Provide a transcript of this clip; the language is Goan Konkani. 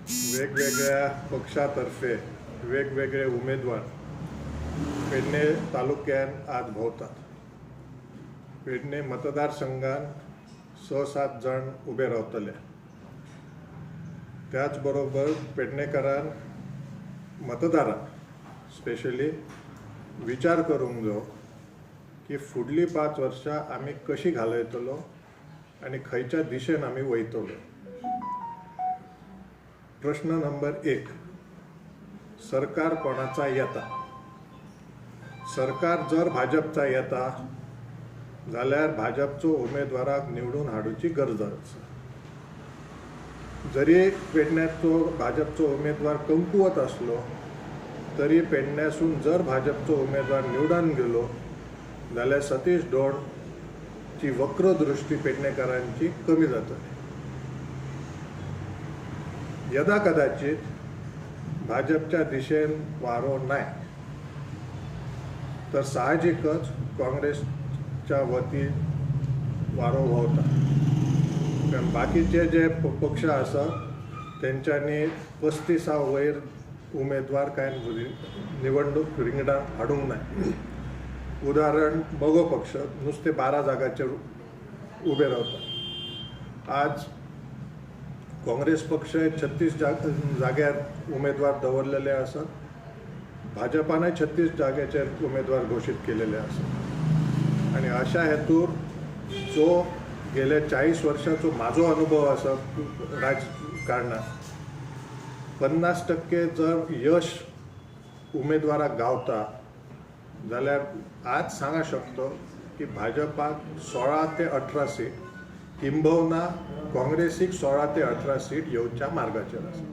वेगवेगळ्या पक्षातर्फे वेगवेगळे उमेदवार पेडणे तालुक्यात आज भोवतात. पेडणे मतदारसंघात 6-7 जाण उबे रावतले. त्याच बरोबर पेडणेकरान मतदारान स्पेशली विचार करूंक जाय की फुडली 5 वर्सां आमी कशी घालयतलो आनी खंयच्या दिशेन आमी वयतलो. प्रश्न नंबर 1, सरकार कोणाचा येता? सरकार जर भाजपचा येता जाल्यार भाजपचो उमेदवाराक निवडून हाडूची गरज आसा. जरी पेडण्याचो भाजपचो उमेदवार कमकुवत आसलो तरी पेडण्यासून जर भाजपचो उमेदवार निवडून गेलो जाल्यार सतीश धोंडची वक्रदृष्टी पेडणेकरांची कमी जातली. यदा कदाचित भाजपच्या दिशेन वारो नाही तर साहजिकच काँग्रेसच्या वतीन वारो व्हांवता. कारण बाकीचे जे पक्ष आसा तेंच्यांनी 35 वयर उमेदवार कांय निवडणूक रिंगणात हाडूंक ना. उदाहरण मगो पक्ष नुस्ते 12 जागाचेर उबे रावता. आज काँग्रेस पक्ष 36 जाग्यार उमेदवार दवरलेले आसात. भाजपानय 36 जाग्याचेर उमेदवार घोशीत केलेले आसात. आनी अशा हेतूर जो गेल्या 40 वर्सांचो म्हाजो अनुभव आसा राजकारणात, 50% जर यश उमेदवाराक गावता जाल्यार आज सांगा शकतो की भाजपाक 16 ते 18 सीट, किंबहुना काँग्रेसीक 16 ते 18 सीट येवच्या मार्गाचेर आसा.